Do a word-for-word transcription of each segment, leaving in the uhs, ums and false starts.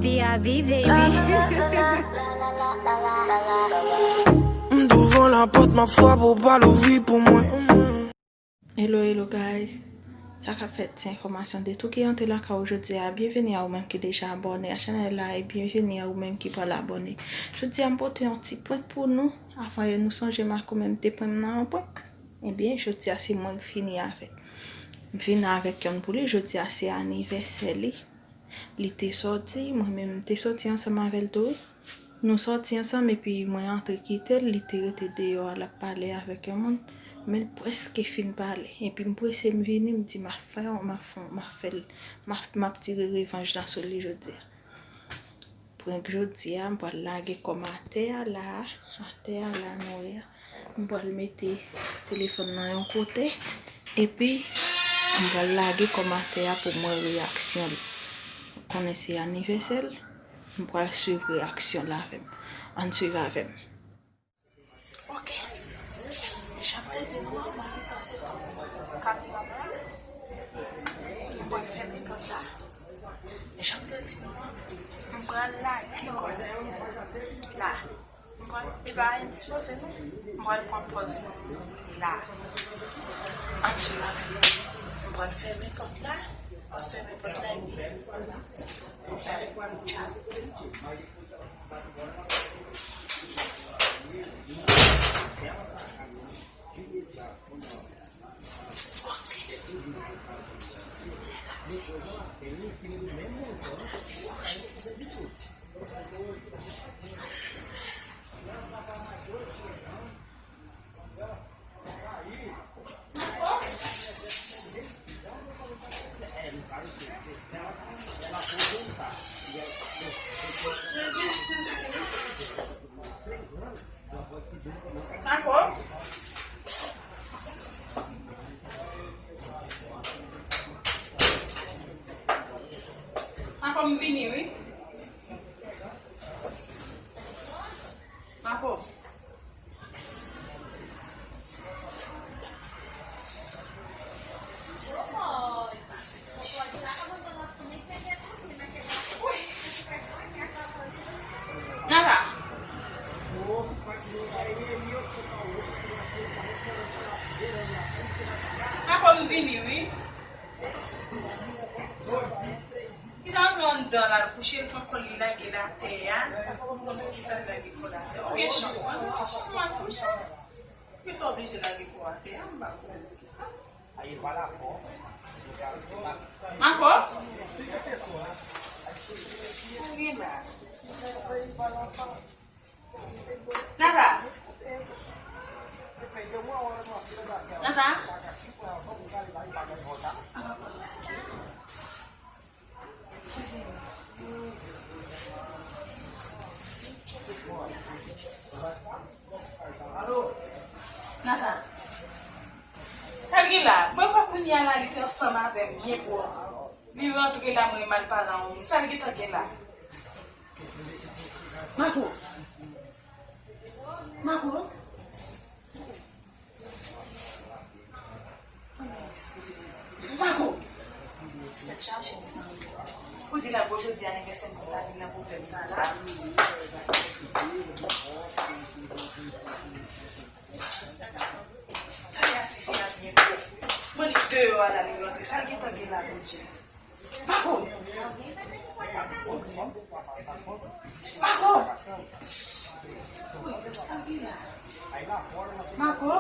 V I P, baby. M douvan lapòt, m ap frape, ou pa louvri pou mwen. Hello, hello guys. Sa k ap fèt, se enfòmasyon de tou ki antre lakay ou jodi a. Byenveni a ou menm ki deja abòne a chanèl la e byenveni a ou menm ki pral abòne. Jodi a m pote yon ti prank pou nou. Avan yè nou sonje Marco menm te pran m nan yon prank. Ebyen, jodi a se mwen k vini avèk. M vini avèk yonn pou li. Jodi a se anivèsè li. Li te sòti, mwen menm m te sòti ansanm avè l tou wi. Nou sòti ansanm epi mwen antre kite l, li te rete deyò a l ap pale avèk yon moun. Men l prèske fin pale. Epi m prese m vini, m di m ap fè yon, m ap fè, m ap fè l, m ap, m ap tire revanj lan sou li jodi a. Prank jodi a, m pral lage kò m atè a la, atè a la nou wè a. M pral mete telefòn nan yon kote, epi m pral lage kò m atè a pou m wè reyaksyon l. Ou konnen se anivèsè l, m pral swiv reyaksyon l avè m. Ann swiv avè m. Ok. Jan m te di nou an, mwen gentan se tou kamera mwen. M pral fèmen pòt la. Jan m te di nou an, m pral lage kò la. M pral, e pa endispoze non. M pral pran pòz nou la. Ann swiv avè m. M pral fèmen pòt la. M pral fèmen pòt la epi. Tchao. Jezi, mèsi. Dakò. Dakò, m vini, wi. Dakò. Nata. Papa m vini, wi. Li t antre anndan la, l kouche, l pran kò l, li lage l atè a. M konn pou kisa l lage kò l atè. Ou gen chanm, wi, ou gen chanm, ou al kouche. Poukisa w oblije lage kò w atè a, m pa konprann poukisa. Mako? Ou gen la. Nata? Nata? Nata, sa l gen la? Mwen kwè kounye a la li te ansanm avè m byen pwòp. Li rantre la, mwen mal pale a yon moun. Sa l gentan gen la? Mako! Mako! Mako! Tèt chaje, mezanmi. Ou di la, bon, jodi anivèsè m pou ta vin nan pwoblèm sa la. Tande a tifi a byen gwo. Mwen li deyò a la, li rantre. Sa l gentan gen la, Bondye? Mako! Mako! Wi, sa gen la? Mako?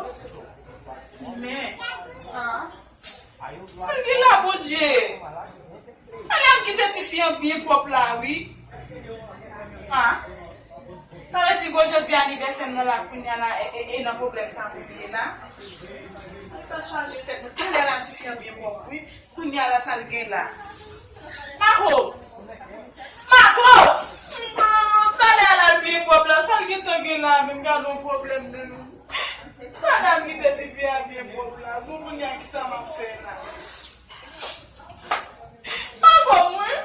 Men, an? Sa gen la, Bondye? Ale, ann kite tifi an byen pwòp la, wi. An? Sa vle di, bon, jodi anivèsè m nan la, kounye a la, e, e, e nan pwoblèm sa pou li ye la? Sa chaje tèt mwen. Talè la, tifi an byen pwòp, wi. Kounye a la, sa l gen la? Mako! Mako! Talè a la, l byen pwòp la. Sa l gentan gen la menm? Gade yon pwoblèm menm. Madanm ki te di fi a byen pwòp la. Bon, kounye a, kisa m ap fè la? Mako, mwen!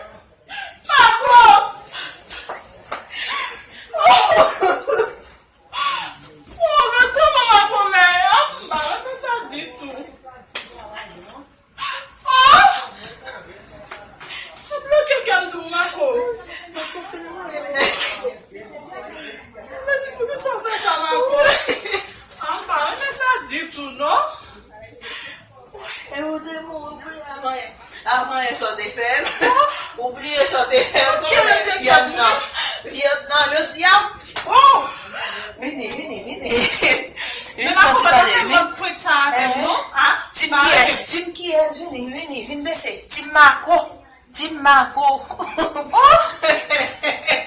Mako! Oh, men kòman Mako mè a? M pa renmen sa ditou. Oh! Ou bliye sa w te fè m konnen vyann nan. Vyann nan, yo di a. Oh! Vini, vini, vini. Men Marco pa ta fè lòt prank sa avè m non. Tim kiyès? Tim kiyès? Vini, vini, vin bese. Tim Marco. Tim Marco. Oh!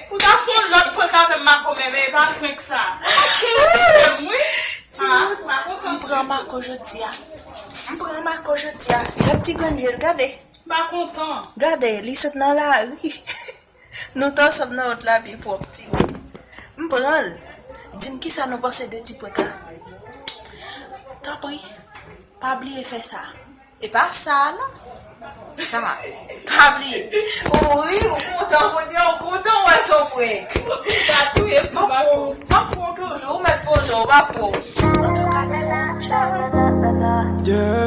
Ou ta fè yon lòt prank avè m Marco, men men e pa prank sa. Ok. Ou te fè m wi. Ah, m pa kontan. M pran Marco jodi a. M pran Marco jodi a. Gad ti grenn je l, gade. M pa kontan. Gade, li sot nan lari. Nou t ansanm nan yon lari pwòp, ti moun. M pran l. Di m kisa nou panse de ti prank la. Tanpri, pa bliye fè sa. E pa sa, non. Sa, pa bliye. Wi, ou kontan, kounye a ou kontan wè se yon prank. Ou pa touye m, papa. M ap pran toujou, ou mèt poze w, m ap pran w. Antouka, ti moun, tchao.